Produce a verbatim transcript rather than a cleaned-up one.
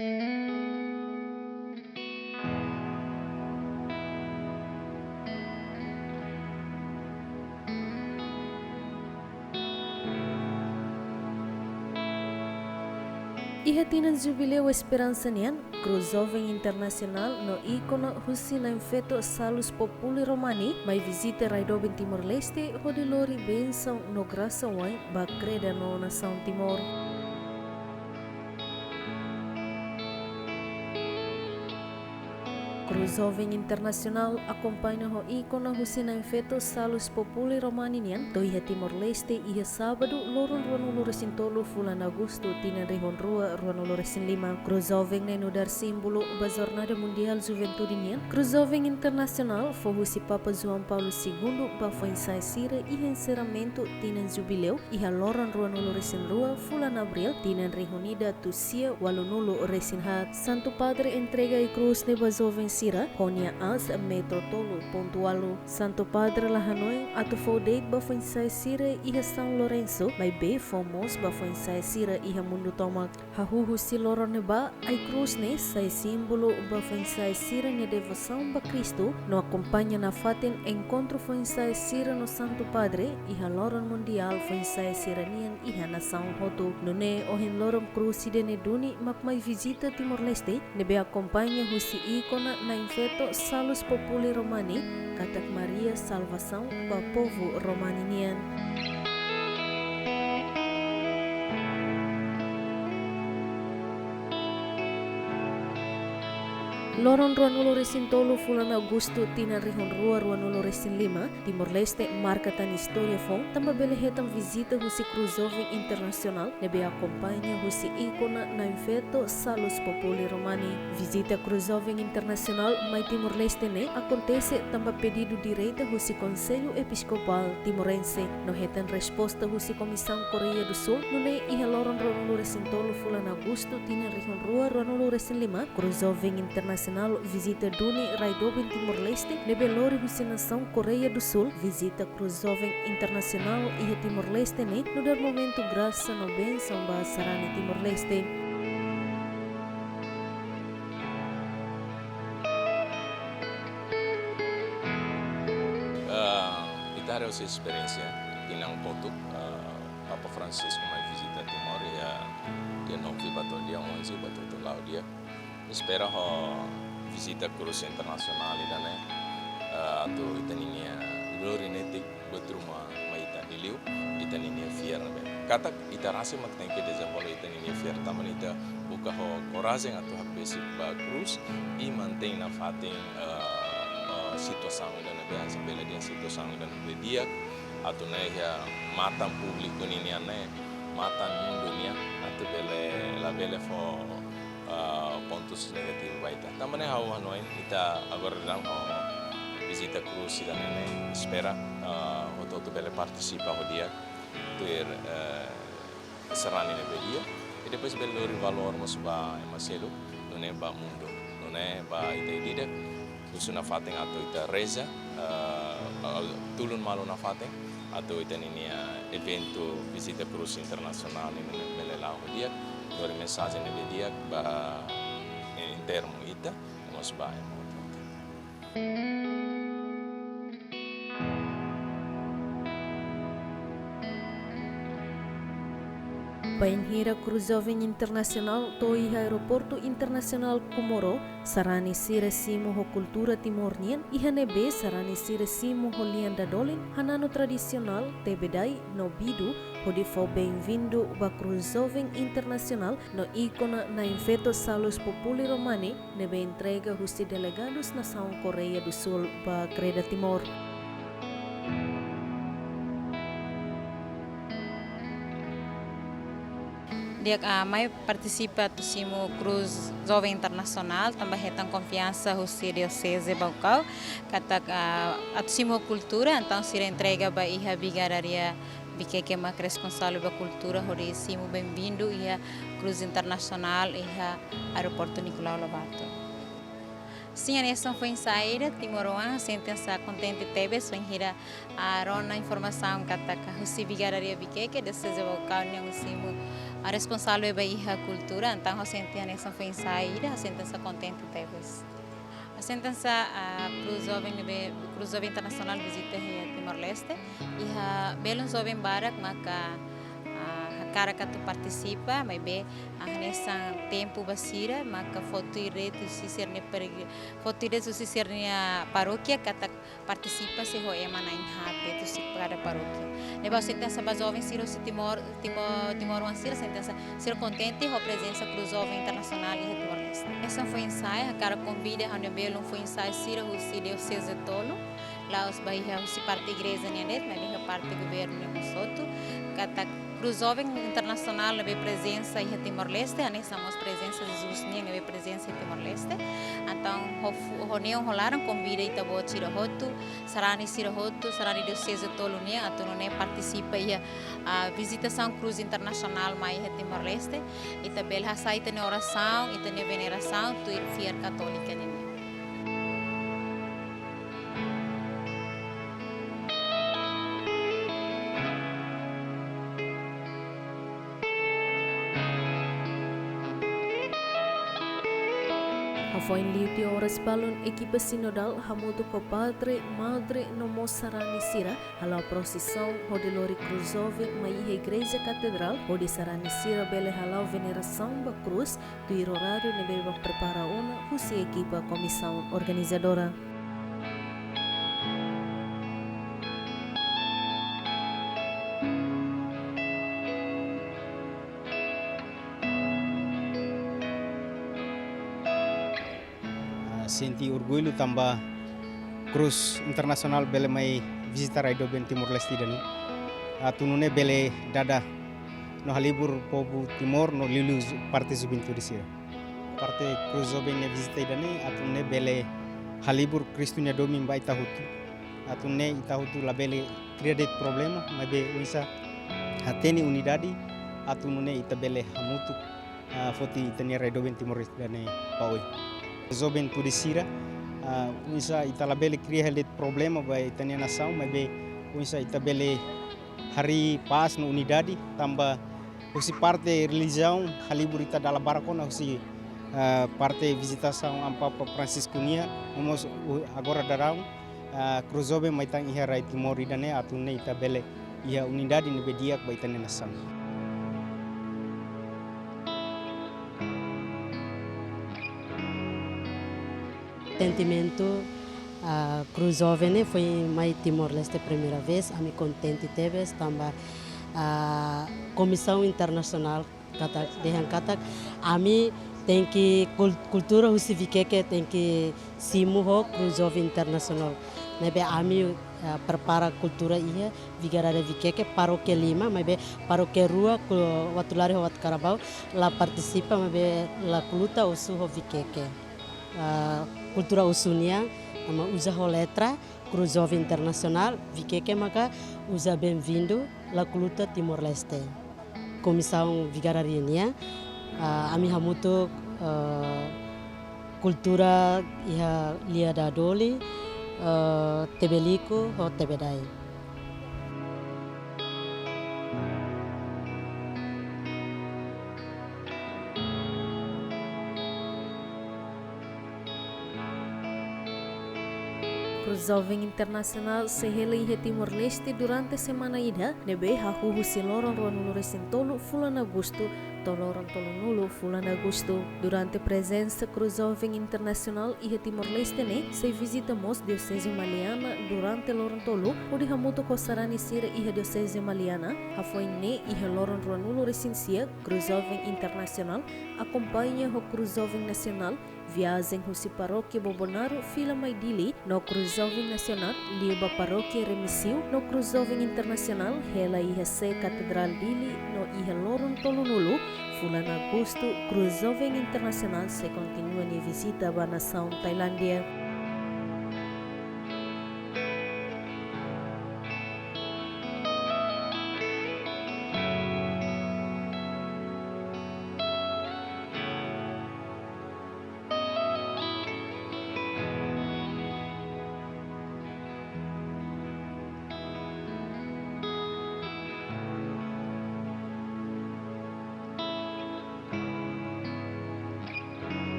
Iha tinan jubileu esperansa nian, Cruz Jovem Internasionál no íkone husi Na'in-Feto Salus Populi Romani mai vizita rai doben Timor-Leste hodi lori bensaun no grasa wa'in ba kreda no nasaun Timor. Cruz Jovem Internasionál akompaña ho íkone husi Na'in-Feto Salus Populi Romani nian to'o iha Timor-Leste iha sábadu, loron ruanulu-resin-tolu fulan Agostu tinan rihun rua ruanulu-resin-lima. Cruz Jovem ne'e nu'udar símbolu ba Jornada Mundiál Juventude nian. Cruz Jovem Internasionál fó husi Papa João Paulo Segundo ba foin-sa'e sira iha enserramentu tinan jubileu iha loron ruanulu-resin-rua fulan Abríl tinan rihun ida atus sia ualunulu-resin-haat. Santu Padre entrega ai-krús ne'e ba joven sira ho nia aas metru tolu pontu ualu. Santu Padre la hanoin atu fó de'it ba foin-sa'e sira iha São Lourenço, maibé fó mós ba foin-sa'e sira iha mundu tomak. Hahú husi loron ne'ebá, ai-krús ne'e sai símbolu ba foin-sa'e sira-nia devosaun ba Kristu no akompaña nafatin enkontru foin-sa'e sira no Santu Padre iha loron mundiál foin-sa'e sira-nian iha nasaun hotu. Nune'e ohin loron krús ida-ne'e duni mak mai vizita Timor-Leste, ne'ebé akompaña husi íkone Na'in-Feto Salus Populi Romani, katak Maria Salvasaun ba povu Romani nian. Loron ruanulu-resin-tolu fulan Agostu tinan rihun rua ruanulu-resin-lima, Timor-Leste marka tan istória foun, tanba bele hetan vizita husi Cruz Jovem Internasionál, ne'ebé akompaña husi íkone Na'in-Feto Salus Populi Romani. Vizita Cruz Jovem Internasionál mai Timor-Leste ne'e akontese tanba pedidu direta husi Konsellu Episkopál Timorense, no hetan resposta husi Komisaun Koreia do Sul, nune'e iha loron ruanulu-resin-tolu fulan Agostu tinan rihun rua ruanulu-resin-lima, Cruz Jovem Internasionál vizita duni rai doben Timor-Leste, ne'ebé lori husi nasaun Koreia do Sul. Vizita Cruz Jovem Internasionál iha Timor-Leste ne'e nu'udar momentu grasa no bensaun ba sarani Timor-Leste. Ah, ita haree husi esperiénsia tinan kotuk, ah, Papa Francisco mai vizita Timor iha dia nove ba to'o dia onze, ba to'o la'o di'ak. Espera ho vizita Cruz Internasionál ida-ne'e, eh, atu ita ninia lori netik buat ruma mai ita, liuliu ita ninia fiar ne'ebé. Katak ita rasik mak tenke dezenvolve ita ninia fiar, tanba ita buka ho korajen atu hakbesik ba krús i mantein nafatin, eh, eh, situasaun ida ne'ebé hanesan bele dehan situasaun ida ne'ebé di'ak, atu nune'e iha matan públiku ninian ne'e, matan mundu nian, atu bele, labele fó, ah, pontus negativu ba ita. Tanba ne'e ha'u hanoin ita agora daudaun ho vizita krús ida-ne'e, espera, ah, hotu-hotu bele partisipa ho di'ak, tuir, eh, sarani ne'ebé di'ak, i depois bele lori valór mós ba ema seluk, nune'e ba mundu, nune'e ba ita ida-idak, husu nafatin atu ita reza, eh, tulun malu nafatin, atu ita ninia eventu vizita krús internasionál ne'e bele la'o di'ak, lori mensajen ne'ebé di'ak ba, eh, en termu ita, mós ba ema hotu-hotu. Bainhira Cruz Jovem Internasionál to'o iha Aeroportu Internasionál Comoro, sarani sira simu ho kultura Timor nian, iha ne'ebé sarani sira simu ho lian dadolin, hananu tradisionál, tebedai, no bidu, hodi fó benvindu ba Cruz Jovem Internasionál no íkone Na'in-Feto Salus Populi Romani, ne'ebé entrega husi delegadus nasaun Koreia do Sul ba Kreda Timor. Di'ak, ah, mai partisipa atu simu Cruz Jovem Internasionál, tanba hetan konfiansa husi Dioseze Baucau, katak, ah, atu simu kultura, entaun sira entrega ba iha Brigada Ria Viqueque mak responsavel ba kultura, hodi simu benvindu iha Cruz Internasionál iha Aeroportu Nicolau Lobato. Sin, hanesan foin-sa'e ida, timoroan sente hanesan kontente tebes, bainhira, ah, rona informasaun katak husi Vigararia Viqueque, Dioseze Baucau nian, husi mu, ah, responsavel ba iha kultura, entaun ha'u sente hanesan foin-sa'e ida, ha'u sente hanesan kontente tebes. Ha'u sente hanesan, ah, Cruz Jovem ne'ebé, Cruz Jovem Internasionál vizita iha Timor-Leste, iha belun joven barak maka, ah, hakarak atu partisipa, maibé, ah, hanesan tempu ba sira, maka fó tuir de'it husi sira-nia pergi-, fó tuir de'it husi sira-nia parókia katak partisipa sei ho ema na'in-haat de'it husi kada parókia. Ne'ebé ha'u sente hanesan ba joven sira husi Timor, Timor, timoroan sira sente hanesan sira kontente ho prezensa Cruz Jovem Internasionál iha Timor-Leste. Hanesan foin-sa'e, hakarak konvida ha'u-nia belun foin-sa'e sira husi dioseze tolu, la'ós ba iha husi parte igreja nian de'it, maibé iha parte governu nian mós hotu, katak Cruz Jovem Internasionál ne'ebé prezensa iha Timor-Leste, hanesan mós prezensa Jesus nian ne'ebé prezensa iha Timor-Leste. Entaun, ho fu-, ho neon ho laran konvida ita-boot sira hotu, sarani sira hotu, sarani dioseze tolu nian, atu nune'e partisipa iha, ah, vizitasaun Cruz Internasionál mai iha Timor-Leste, ita bele hasa'e ita-nia orasaun, ita-nia venerasaun, tuir fiar katólika nian. Hafoin liu tiha oras balun, ekipa sinodál hamutuk ho padre, madre no mós sarani sira hala'o prosisaun hodi lori Cruz Jovem mai iha Igreja Katedrál, hodi sarani sira bele hala'o venerasaun ba krús, tuir oráriu ne'ebé mak prepara ona husi ekipa komisaun organizadora. Ah, sente orgullu tanba Cruz Internasionál bele mai vizita rai doben Timor-Leste ida-ne'e. Atu nune'e bele dada no halibur povu Timor no liuliu parte juventude sira. Parte Cruz Jovem nia vizita ida-ne'e atu nune'e bele halibur Kristu nia domin ba ita hotu. Atu nune'e ita hotu labele kria de'it problema, maibé oinsá hatene unidade, atu nune'e ita bele hamutuk, ah, foti ita-nia rai doben Timor-Leste ida-ne'e ba oin. Juventude sira, ah, oinsá ita labele kria hela de'it problema ba ita-nia nasaun, maibé oinsá ita bele harii pás no unidade, tanba husi parte relijiaun halibur ita dala barak ona husi, ah, parte vizitasaun Amu Papa Francisco nian, no mós, uh, agora daudaun, ah, Cruz Jovem mai tan iha rai Timor ida-ne'e atu nune'e ita bele iha unidade ne'ebé di'ak ba ita-nia nasaun. Sentimentu, ah, Cruz Jovem ne'e foin mai Timor-Leste primeira vez, ami kontente tebes tanba, ah, komisaun internasionál katak, dehan katak, ami tenke kul-, kultura husi Viqueque tenke simu ho Cruz Jovem Internasionál. Ne'ebé ami, ah, prepara kultura iha Vigararia Viqueque, parókia lima, maibé parókia rua, ku-, Uatulari ho Uatucarabao, la partisipa, maibé la kuluta osu ho Viqueque. Ah, kultura osu nian, ami uza ho letra, Cruz Jovem Internasionál, Viqueque maka uza bem-vindo, la kuluta Timor-Leste. Komisaun Vigararia nian, ah, ami hamutuk, ah, kultura iha lia dadoli, ah, tebeliku ho tebedai. Cruz Jovem Internasionál sei hela iha Timor-Leste durante semana ida, ne'ebé hahú husi loron ruanulu-resin-tolu fulan Agostu to'o loron tolunulu fulan Agostu. Durante prezensa Cruz Jovem Internasionál iha Timor-Leste ne'e, sei vizita mós Dioseze Maliana durante loron tolu, hodi hamutuk ho sarani sira iha Dioseze Maliana. Hafoin ne'e iha loron ruanulu-resin-sia, Cruz Jovem Internasionál akompaña ho Cruz Jovem Nasionál, viajen husi parókia Bobonaro fila mai Dili, no Cruz Jovem Nasionál liu ba parókia Remexio, no Cruz Jovem Internasionál hela iha sé Katedrál Dili, no iha loron tolunulu fulan Agostu, Cruz Jovem Internasionál sei kontinua nia vizita ba nasaun Tailándia.